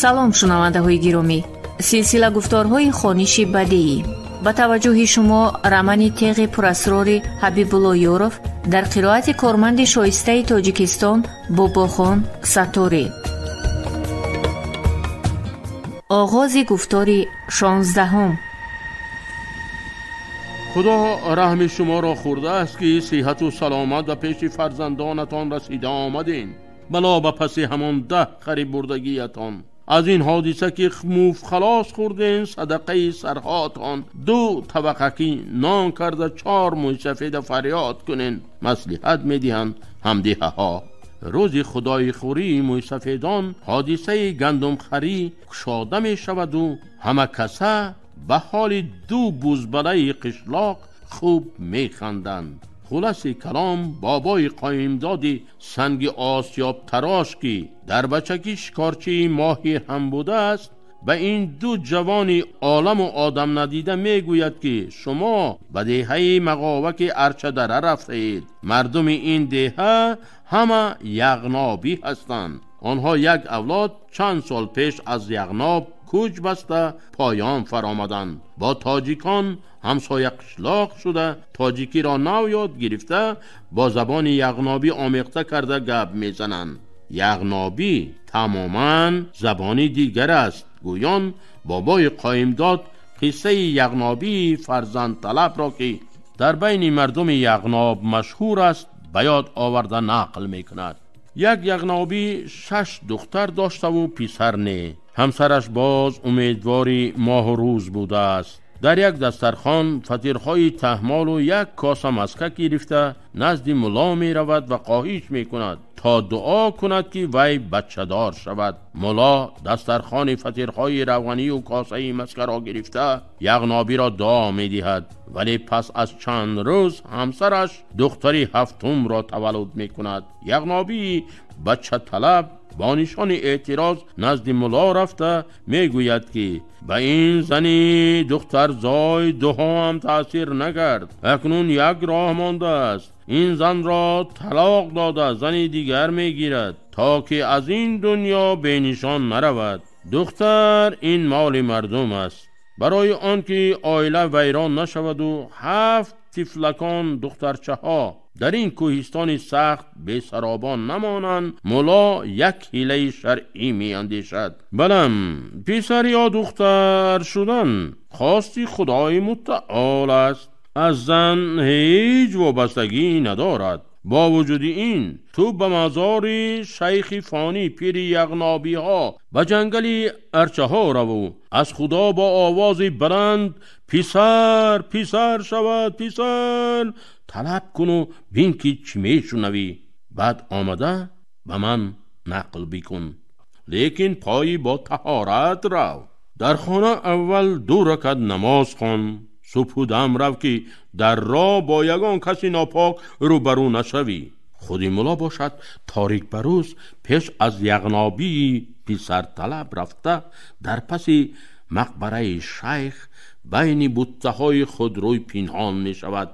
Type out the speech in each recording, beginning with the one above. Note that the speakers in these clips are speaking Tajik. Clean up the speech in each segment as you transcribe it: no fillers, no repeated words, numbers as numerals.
Салом, шунавандаҳои гиромӣ. Силсила гуфторҳои хониши бадеӣ. Ба таваҷҷӯҳи шумо романи теғи пурасрори Ҳабибулло Ёров дар қироати корманди шоистаи Тоҷикистон Бобохон Сатторӣ. Оғози гуфтори 16. Худо раҳми шуморо хӯрдааст, ки сиҳату саломат ба пеши фарзандонатон расида омадем. Бало ба паси ҳамон 10 хари бурдагиятон. Аз ин ҳодиса ки муф халос хӯрдем, садақаи сарҳоатон 2 табақакӣ нон карда 4 мӯйсафеда фарёд кунен. Маслиҳат медиҳанд ҳамдиҳаҳо. Рӯзи худоихӯрии мӯйсафедон ҳодисаи гандумхарӣ кушода мешаваду ҳама каса ба ҳоли 2 бузбалаи қишлоқ хуб механданд. Хулоси калом, бобои қоимдоди санги осиёбтарош, ки дар бачагӣ шикорчии моҳир ҳам будааст, ба ин 2 ҷавони оламу одам надида мегӯяд, ки шумо ба деҳаи Мағоваки Арчадара рафтаед. Мардуми ин деҳа ҳама яғнобӣ ҳастанд. Онҳо як авлод чанд сол пеш аз Яғноб кӯч баста поён фаромаданд. Бо тоҷикон ҳамсоя қишлоқ шуда, тоҷикиро нав ёд гирифта, бо забони яғнобӣ омехта карда гап мезананд. Яғнобӣ тамоман забони дигар аст. Гӯён бобои қоимдод қиссаи яғнобии фарзандталабро, ки дар байни мардуми Яғноб машҳур аст, ба ёд оварда нақл мекунад. Як яғнобӣ 6 духтар доштаву писар не. Ҳамсараш боз умедвори моҳу рӯз будааст. Дар як дастархон фатирҳои таҳмолу як коса маска гирифта назди мулло меравад ва хоҳиш мекунад то дуо кунад, ки вай бачадор шавад. Мулло дастархони фатирҳои равғанию косаи маскаро гирифта яғнобиро дуо медиҳад. Вале пас аз чанд рӯз ҳамсараш духтари 7-умро таваллуд мекунад. Яғнобии бачаталаб бо нишони эътироз назди мулло рафта мегӯяд, ки ба ин зани духтарзой дуҳоам таъсир накард. Акнун як роҳ мондааст. Ин занро талоқ дода зани дигар мегирад, то ки аз ин дунё бенишон наравад. Духтар ин моли мардум аст. Барои он ки оила вайрон нашаваду 7 тифлакон духтарчаҳо дар ин кӯҳистони сахт бесаробон намонанд, мулло як ҳилаи шаръӣ меандешад. Балам писар ё духтар шудан хости Худои мутаол аст. Аз зан ҳеҷ вобастагӣ надорад. Бо вуҷуди ин ту ба мазори шайхи фонӣ пири яғнобиҳо ба ҷангали арчаҳо раву аз Худо бо овози баланд писар, писар шавад, писар талаб куну бин, ки чӣ мешунавӣ. Баъд омада ба ман нақл бикун. Лекин пои бо таҳорат рав. Дар хона аввал 2 ракат намоз хон. Субҳу дам рав, ки дар роҳ бо ягон каси нопок рӯбарӯ нашавӣ. Худи мулло бошад торик ба рӯз пеш аз яғнобии писарталаб рафта дар паси мақбараи шайх байни буттаҳои худрӯй пинҳон мешавад.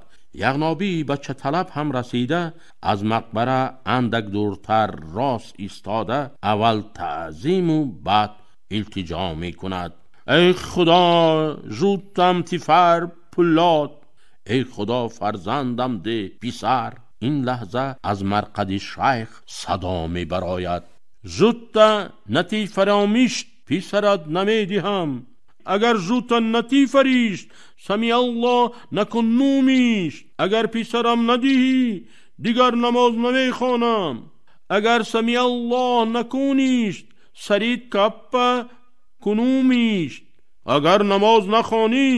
Яғнобии бачаталаб ҳам расида аз мақбара андак дуртар рост истода аввал таъзиму баъд илтиҷо мекунад. Эй Худо, жутам тифар пулот, эй Худо, фарзандам де писар. Ин лаҳза аз марқади шайх садо мебарояд. Жутта натифаромишт, писарат намедиҳам. Агар жутта натифаришт, самиаллоҳ накунумишт. Агар писарам надиҳӣ, дигар намоз намехонам. Агар самиаллоҳ накуништ, сарит каппа кунумишт. Агар намоз нахонӣ,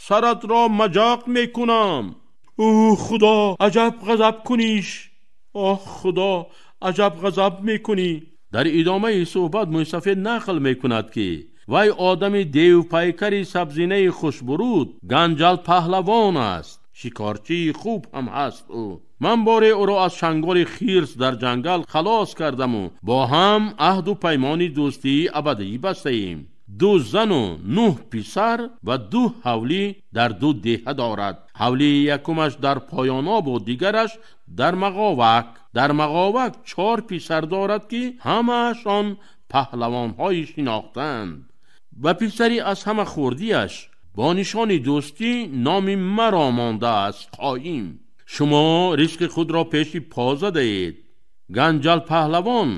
саратро маҷоқ мекунам. Ӯ Худо, аҷаб ғазаб куниш. Оҳ Худо, аҷаб ғазаб мекунӣ. Дар идомаи суҳбат мӯйсафед нақл мекунад, ки вай одами девпайкари сабзинаи хушбуруд ганҷал паҳлавон аст. Шикорчии хуб ҳам ҳаст ӯ. Ман боре ӯро аз чанголи хирс дар ҷангал халос кардаму бо ҳам аҳду паймони дӯстии абадӣ бастаем. 2 зану 9 писар ва 2 ҳавлӣ дар 2 деҳа дорад. Ҳавлии якумаш дар поёнобу дигараш дар Мағовак. Дар Мағовак 4 писар дорад, ки ҳамаашон паҳлавонҳои шинохтаанд. Ба писари аз ҳама хурдиаш бо нишони дӯстӣ номи маро мондааст Қоим. Шумо ризқи худро пеши по задаед. Ганҷал паҳлавон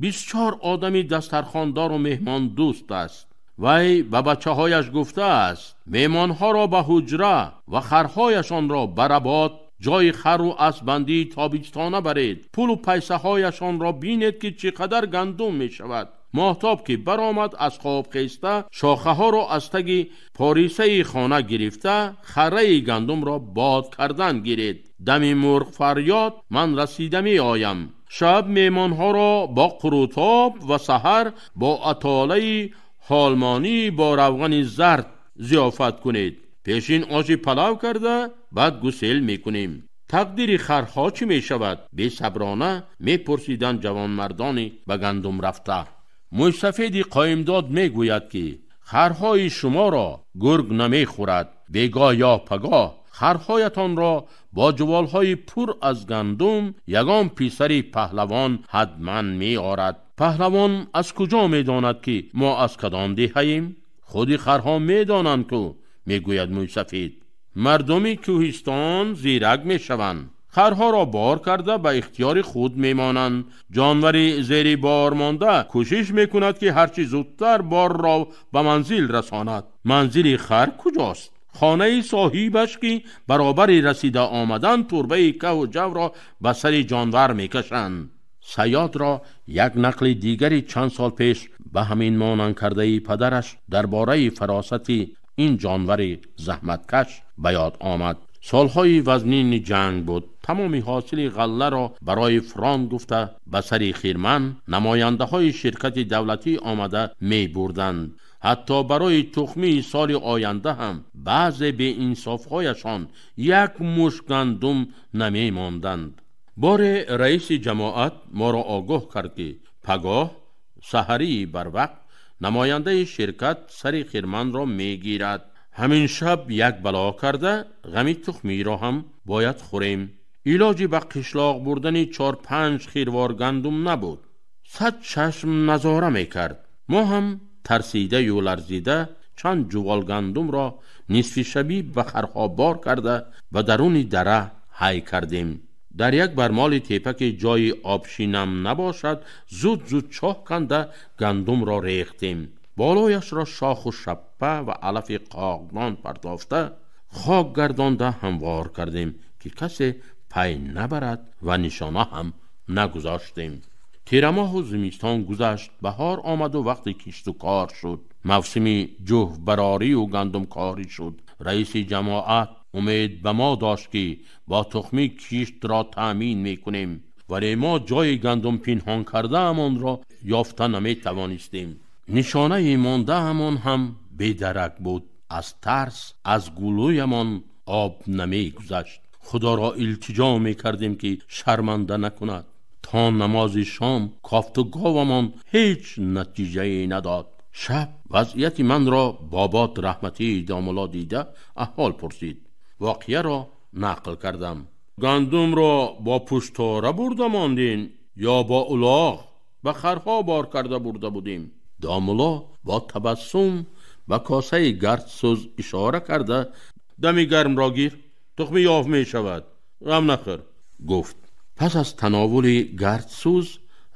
24 одами дастархондору меҳмондӯст аст. Вай ба бачаҳояш гуфтааст: меҳмонҳоро ба ҳуҷра ва харҳояшонро ба работ, ҷои хару асбандии тобистона баред. Пулу пайсаҳояшонро бинед, ки чӣ қадар гандум мешавад. Моҳтоб ки баромад, аз хоб хеста шохаҳоро аз таги порисаи хона гирифта хараи гандумро бод кардан гиред. Дами мурғ фарёд ман расида меоям. Шаб меҳмонҳоро бо қурутоб ва саҳар бо атолаи ҳолмонӣ бо равғани зард зиёфат кунед. Пешин оши палав карда баъд гусел мекунем. Тақдири харҳо чӣ мешавад? Бесаброна мепурсиданд ҷавонмардони ба гандум рафта. Мӯйсафеди Қоимдод мегӯяд, ки харҳои шуморо гург намехӯрад. Бегоҳ ё пагоҳ харҳоятонро бо ҷуволҳои пур аз гандум ягон писари паҳлавон ҳатман меорад. Паҳлавон аз куҷо медонад, ки мо аз кадом деҳаем? Худи харҳо медонанд ку, мегӯяд мӯйсафед. Мардуми кӯҳистон зирак мешаванд. Харҳоро бор карда ба ихтиёри худ мемонанд. Ҷонвари зери бор монда кӯшиш мекунад, ки ҳарчи зудтар борро ба манзил расонад. Манзили хар куҷост? Хонаи соҳибаш, ки баробари расида омадан турбаи каҳу ҷавро ба сари ҷонвар мекашанд. Саёдро як нақли дигари чанд сол пеш ба ҳамин монанд кардаи падараш дар бораи фаросати ин ҷонвари заҳматкаш ба ёд омад. Солҳои вазнини ҷанг буд. Тамоми ҳосили ғалларо барои фронт гуфта ба сари хирман намояндаҳои ширкати давлатӣ омада мебурданд. Ҳатто барои тухмии соли оянда ҳам баъзе беинсофҳояшон як мушт гандум намемонданд. Боре раиси ҷамоат моро огоҳ кард, ки пагоҳ саҳарии барвақт намояндаи ширкат сари хирманро мегирад. Ҳамин шаб як бало карда ғами тухмиро ҳам бояд хӯрем. Илоҷи ба қишлоқ бурдани 4-5 хирвор гандум набуд. 100 чашм назора мекард. Мо ҳам тарсидаю ларзида чанд ҷувол гандумро нисфи шабӣ ба харҳо бор карда ба даруни дара ҳай кардем. Дар як бармоли тепа ки ҷои обшинам набошад, зуд-зуд чоҳ канда гандумро рехтем. Болояшро шоху шаппа ва алафи қоғдон партофта хок гардонда ҳамвор кардем, ки касе пай набарад ва нишона ҳам нагузоштем. Тирамоҳу зимистон гузашт, баҳор омаду вақти кишту кор шуд. Мавсими ҷуҳбарорию гандумкорӣ шуд. Раиси ҷамоат умед ба мо дошт, ки бо тухмӣ киштро таъмин мекунем, вале мо ҷои гандум пинҳон кардаамонро ёфта наметавонистем. Нишонаи мондаамон ҳам бедарак буд. Аз тарс аз гулӯямон об намегузашт. Худоро илтиҷо мекардем, ки шарманда накунад. То намози шом кофту говамон ҳеҷ натиҷае надод. Шаб вазъияти манро Бобод раҳматии домулло дида аҳвол пурсид. Воқеаро нақл кардам. Гандумро бо пуштора бурда мондин ё бо улоғ? Ба харҳо бор карда бурда будем. Домулло бо табассум ба косаи гардсӯз ишора карда: дами гармро гир, тухми ёфт мешавад, ғам нахӯр, гуфт. Пас аз тановули гардсӯз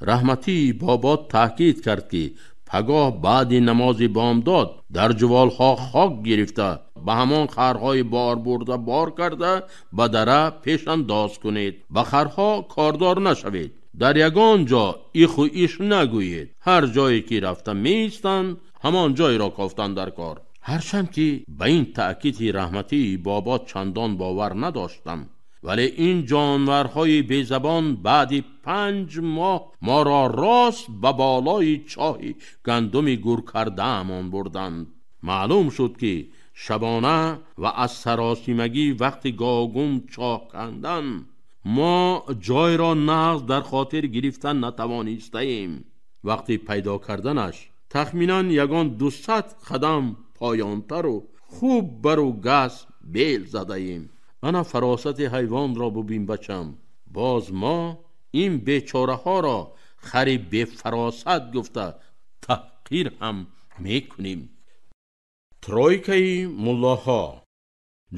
раҳматии Бобод таъкид кард, ки пагоҳ баъди намози бомдод дар ҷуволҳо хок гирифта ба ҳамон харҳои бор бурда бор карда ба дара пешандоз кунед. Ба харҳо кордор нашавед. Дар ягон ҷо иху иш нагӯед. Ҳар ҷое ки рафта меистанд, ҳамон ҷойро кофтан дар кор. Ҳарчанд ки ба ин таъкиди раҳматии Бобод чандон бовар надоштам, вале ин ҷонварҳои безабон баъди 5 моҳ моро рост ба болои чоҳи гандуми гур кардаамон бурданд. Маълум шуд, ки шабона ва аз саросимагӣ вақти гогум чоҳ кандан мо ҷойро нағз дар хотир гирифтан натавонистаем. Вақти пайдо карданаш тахминан ягон 200 қадам поёнтару хуб бару газ бел задаем. Ана фаросати ҳайвонро бубин, бачам. Боз мо ин бечораҳоро хари бефаросат гуфта таҳқир ҳам мекунем. Тройкаи муллоҳо.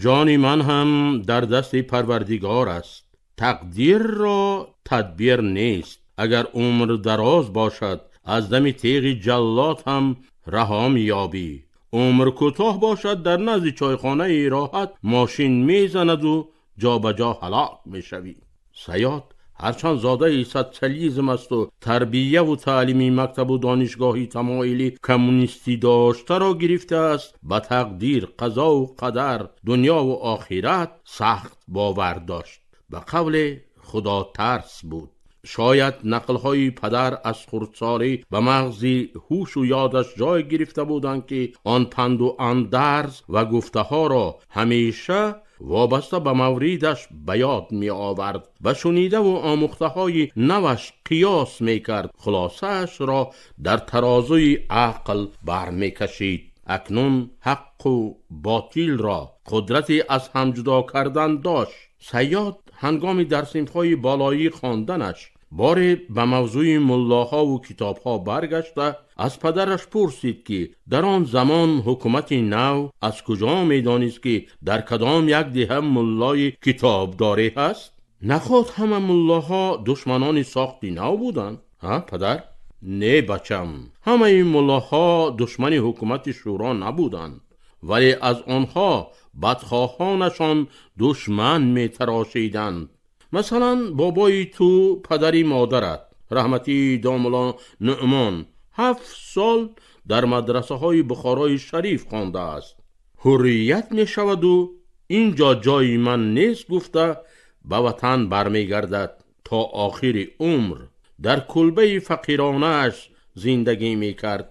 Ҷони ман ҳам дар дасти Парвардигор аст. Тақдирро тадбир нест. Агар умр дароз бошад, аз дами теғи ҷаллод ҳам раҳо меёбӣ. Умр кӯтоҳ бошад, дар назди чойхонаи роҳат мошин мезанаду ҷо ба ҷо ҳалок мешавӣ. Саёд ҳарчанд зодаи социализм асту тарбияву таълими мактабу донишгоҳи тамоили коммунистӣ доштаро гирифтааст, ба тақдир, қазову қадар, дунёву охират сахт бовар дошт. Ба қавле худотарс буд. Шояд нақлҳои падар аз хурдсолӣ ба мағзи ҳушу ёдаш ҷой гирифта буданд, ки он панду андарз ва гуфтаҳоро ҳамеша вобаста ба мавридаш ба ёд меовард, ба шунидаву омӯхтаҳои наваш қиёс мекард, хулосаашро дар тарозуи ақл бармекашид. Акнун ҳаққу ботилро қудрати аз ҳам ҷудо кардан дошт. Саёд ҳангоми дар синфҳои болоӣ хонданаш боре ба мавзӯи муллоҳову китобҳо баргашта аз падараш пурсид, ки дар он замон ҳукумати нав аз куҷо медонист, ки дар кадом як деҳа муллои китобдорӣ ҳаст? Наход ҳама муллоҳо душманони сохти нав буданд? Ҳа, падар? Не, бачам, ҳамаи муллоҳо душмани ҳукумати шӯро набуданд, вале аз онҳо бадхоҳонашон душман метарошиданд. Масалан, бобои ту, падари модарат, раҳматии домулло Нуъмон, 7 сол дар мадрасаҳои Бухорои Шариф хондааст. Ҳуррият мешаваду ин ҷо ҷои ман нест гуфта ба ватан бармегардад. То охири умр дар кулбаи фақиронааш зиндагӣ мекард.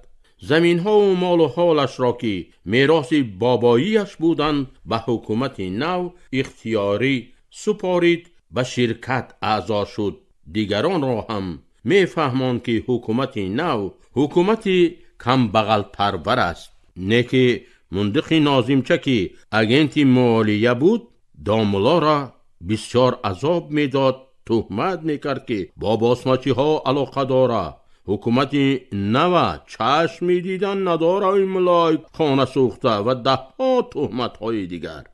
Заминҳову молу ҳолашро, ки мероси бобоиаш буданд, ба ҳукумати нав ихтиёрӣ супорид, ба ширкат аъзо шуд. Дигаронро ҳам мефаҳмонд, ки ҳукумати нав ҳукумати камбағалпарвар аст. Не ки мундиқи нозимча, ки агенти молия буд, домуллоро бисёр азоб медод, туҳмат мекард, ки бо босмачиҳо алоқа дора, ҳукумати нава чашми дидан надора, муллои хона сӯхта ва даҳҳо туҳматҳои дигар.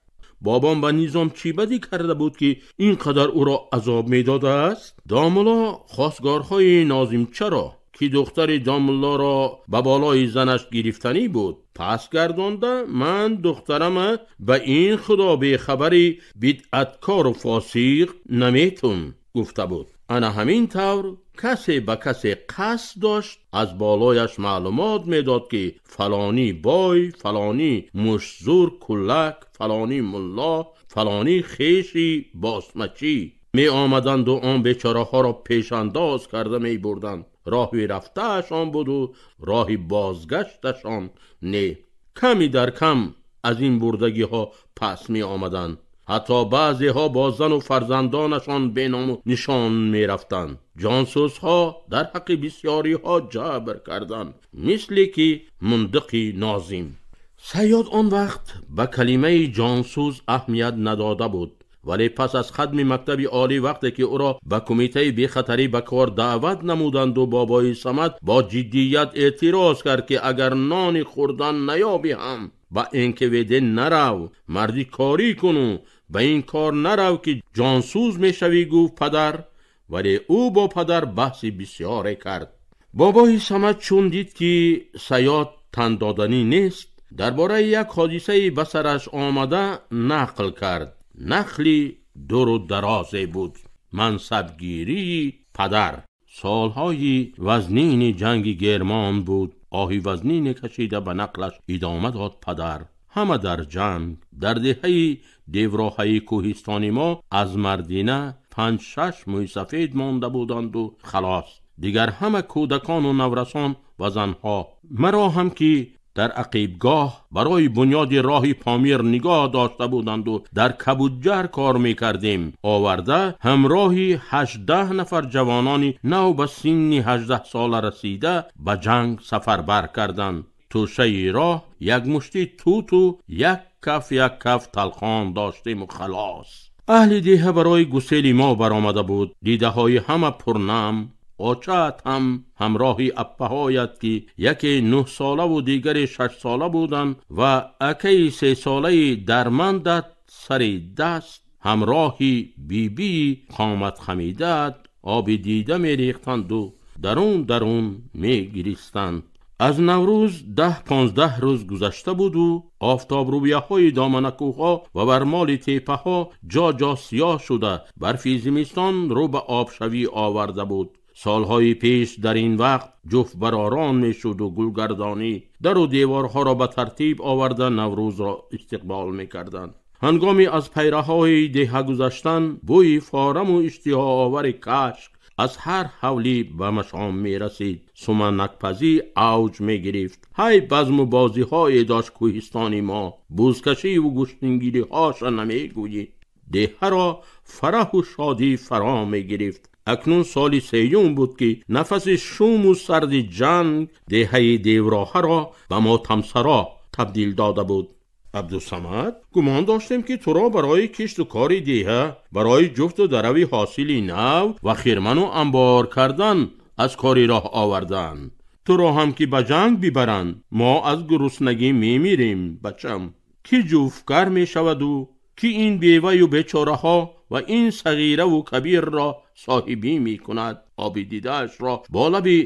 Бобом ба Низом чӣ бадӣ карда буд, ки ин қадар ӯро азоб медодааст? Домулло хостгорҳои нозимчаро, ки духтари домуллоро ба болои занаш гирифтанӣ буд, пас гардонда, ман духтарама ба ин худо бехабари бидъаткору фосиқ наметун гуфта буд. Ана ҳамин тавр касе ба касе қасд дошт, аз болояш маълумот медод, ки фалонӣ бой, фалонӣ муштзур куллак, фалонӣ мулло, фалонӣ хеши босмачӣ. Меомаданду он бечораҳоро пешандоз карда мебурданд. Роҳи рафтаашон буду роҳи бозгашташон не. Ками дар кам аз ин бурдагиҳо пас меомаданд. Ҳатто баъзеҳо бо зану фарзандонашон беному нишон мерафтанд. Ҷонсӯзҳо дар ҳаққи бисёриҳо ҷабр карданд, мисле ки мундиқи нозим. Саёд он вақт ба калимаи ҷонсӯз аҳамият надода буд, вале пас аз хатми мактаби олӣ, вақте ки ӯро ба кумитаи бехатарӣ ба кор даъват намуданду, бобои Самад бо ҷиддият эътироз кард, ки агар нони хӯрдан наёбӣ ҳам ба НКВД нарав, марди корӣ куну ба ин кор нарав, ки ҷонсӯз мешавӣ, гуфт падар. Вале ӯ бо падар баҳси бисёре кард. Бобои Самад чун дид, ки Саёд тан доданӣ нест, дар бораи як ҳодисаи ба сараш омада нақл кард. Нақли дуру дарозе буд. Мансабгирии падар. Солҳои вазнини ҷанги Гермон буд. Оҳи вазнине кашида ба нақлаш идома дод падар. Ҳама дар ҷанг. Дар деҳаи девроҳаи кӯҳистони мо аз мардина 5-6 мӯйсафед монда буданду халос. Дигар ҳама кӯдакону наврасон ва занҳо. Маро ҳам, ки дар ақибгоҳ барои бунёди роҳи Помир нигоҳ дошта буданду дар Кабудҷар кор мекардем, оварда ҳамроҳи 18 нафар ҷавонони нав ба синни 18 сола расида ба ҷанг сафарбар карданд. Тӯшаи роҳ як мушти туту як каф як каф талхон доштему халос. Аҳли деҳа барои гусели мо баромада буд. Дидаҳои ҳама пурнам, Очаат ҳам ҳамроҳи аппаҳоят, ки яке 9 солаву дигаре 6 сола буданд, ва акаи 3 солаи дармандат сари даст ҳамроҳи бибии қоматхамидаат оби дида мерехтанду дарун дарун мегиристанд. Аз Наврӯз 10-15 рӯз гузашта буду офтобрӯяҳои доманакӯҳҳо ва бармоли теппаҳо ҷо ҷо сиёҳ шуда, барфи зимистон рӯ ба обшавӣ оварда буд. Солҳои пеш дар ин вақт ҷуфтбаророн мешуду гулгардонӣ, дару деворҳоро ба тартиб оварда, Наврӯзро истиқбол мекарданд. Ҳангоми аз пайраҳои деҳа гузаштан, бӯи фораму иштиҳоовари кашк аз ҳар ҳавлӣ ба машом мерасид. Суманакпазӣ авҷ мегирифт. Ҳай, базму бозиҳое дошт кӯҳистони мо! Бузкашиву гӯштингириҳоша намегӯӣ. Деҳаро фараҳу шодӣ фаро мегирифт. Акнун соли сеюм буд, ки нафаси шуму сарди ҷанг деҳаи Девроҳаро ба мотамсаро табдил дода буд. Абдусамад, гумон доштем, ки туро барои кишту кори деҳа, барои ҷуфту дарави ҳосили нав ва хирману амбор кардан аз кори роҳ оварданд. Туро ҳам ки ба ҷанг бибаранд, мо аз гуруснагӣ мемирем, бачам. Ки ҷуфткар мешаваду ки ин беваю бечораҳо ва ин сағираву кабирро соҳибӣ мекунад? Оби дидаашро бо лаби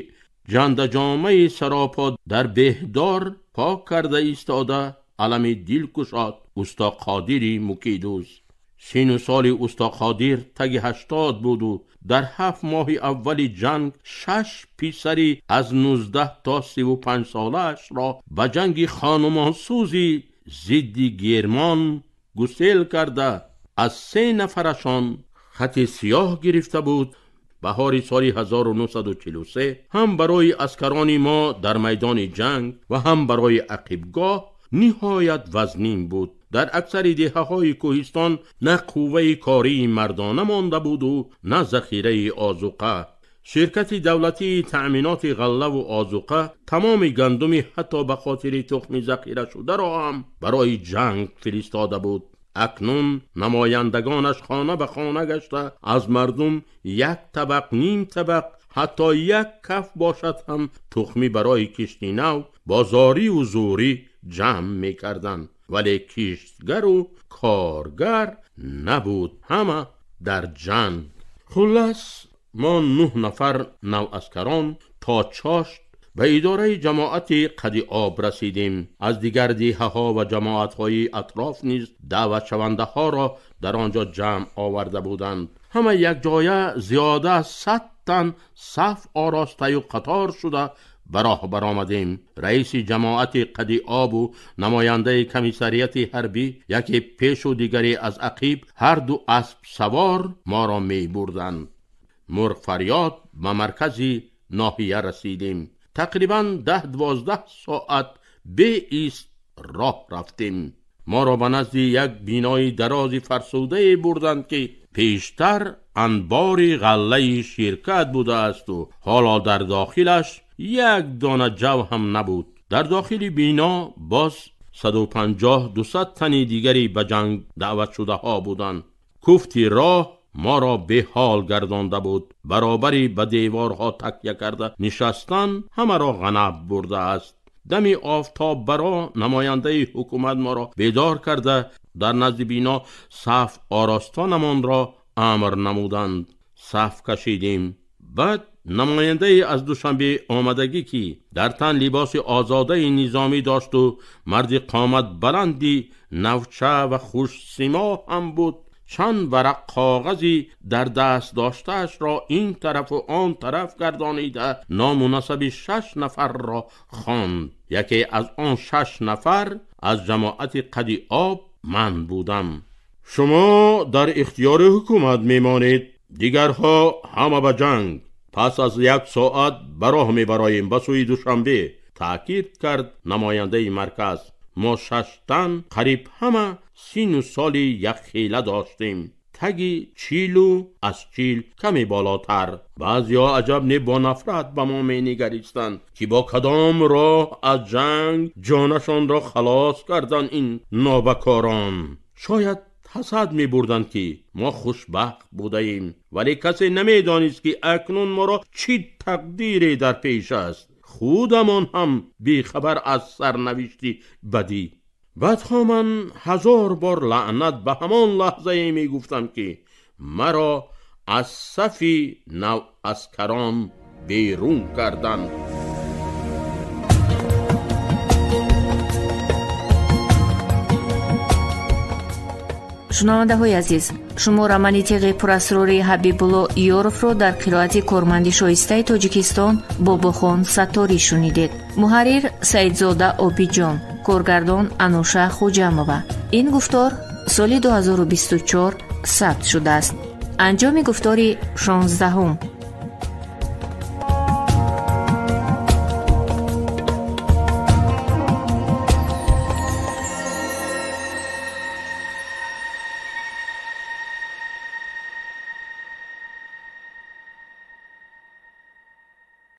ҷандаҷомаи саропо дар беҳдор пок карда истода, алами дил кушод усто Қодири мукидӯз. Сину соли усто Қодир таги 80 буду дар 7 моҳи аввали ҷанг шаш писари аз 19 то 35 солаашро ба ҷанги хонумонсӯзи зидди гермон гусел карда, аз се нафарашон хати сиёҳ гирифта буд. Баҳори соли 1943 ҳам барои аскарони мо дар майдони ҷанг ва ҳам барои ақибгоҳ ниҳоят вазнин буд. Дар аксари деҳаҳои кӯҳистон на қувваи кории мардона монда буду, на захираи озуқа. Ширкати давлатии таъминоти ғаллаву озуқа тамоми гандуми ҳатто ба хотири тухми захирашударо ҳам барои ҷанг фиристода буд. Акнун намояндагонаш хона ба хона гашта, аз мардум як табақ, ним табақ, ҳатто як каф бошад ҳам тухмӣ барои кишти нав бо зориву зӯрӣ ҷамъ мекарданд, вале киштгару коргар набуд, ҳама дар ҷанг. Хуллас, мо нӯҳ нафар наваскарон то чошт ба идораи ҷамоати қади об расидем. Аз дигар деҳаҳо ва ҷамоатҳои атроф низ даъватшавандаҳоро дар он ҷо ҷамъ оварда буданд. Ҳама якҷоя зиёда аз 100 тан саф оростаю қатор шуда ба роҳ баромадем. Раиси ҷамоати қади обу намояндаи комиссарияти ҳарбӣ яке пешу дигаре аз ақиб, ҳарду асп савор моро мебурданд. Мурғфарёд ба маркази ноҳия расидем. Тақрибан 10-12 соат беист роҳ рафтем. Моро ба назди як бинои дарози фарсудае бурданд, ки пештар анбори ғаллаи ширкат будаасту ҳоло дар дохилаш як дона ҷав ҳам набуд. Дар дохили бино боз 150-200 тани дигари ба ҷанг даъватшудаҳо буданд. Куфти роҳ моро беҳол гардонда буд. Баробари ба деворҳо такя карда нишастан ҳамаро ғанаб бурдааст. Дами офтоб баро намояндаи ҳукумат моро бедор карда, дар назди бино саф оростанамонро амр намуданд. Саф кашидем. Баъд намояндаи аз Душанбе омадагӣ, ки дар тан либоси озодаи низомӣ дошту марди қомат баланди навча ва хушсимо ҳам буд, чанд варақ коғази дар даст доштаашро ин тарафу он тараф гардонида, ному насаби шаш нафарро хонд. Яке аз он шаш нафар аз ҷамоати қади об ман будам. «Шумо дар ихтиёри ҳукумат мемонед, дигарҳо ҳама ба ҷанг. Пас аз як соат ба роҳ мебароем ба сӯи Душанбе», таъкид кард намояндаи марказ. Мо шаш тан қариб ҳама сину соли якхела доштем, таги 40-у аз 40 каме болотар. Баъзеҳо аҷаб не бо нафрат ба мо менигаристанд, ки бо кадом роҳ аз ҷанг ҷонашонро халос карданд ин нобакорон. Шояд ҳасад мебурданд, ки мо хушбахт будаем, вале касе намедонист, ки акнун моро чӣ тақдире дар пеш аст. Худамон ҳам бехабар аз сарнавишти бадӣ. Баъдҳо ман 1000 бор лаънат ба ҳамон лаҳзае мегуфтам, ки маро аз сафи наваскарон берун карданд. Шунавандаҳои азиз, шумо романи теғи пурасрори Ҳабибулло Ёровро дар қироати корманди шоистаи Тоҷикистон Бобохон Сатторӣ шунидед. Муҳаррир Саидзода Обиҷон, коргардон Ануша Хуҷамова. Ин гуфтор соли 2024 сабт шудааст. Анҷоми гуфтори 16.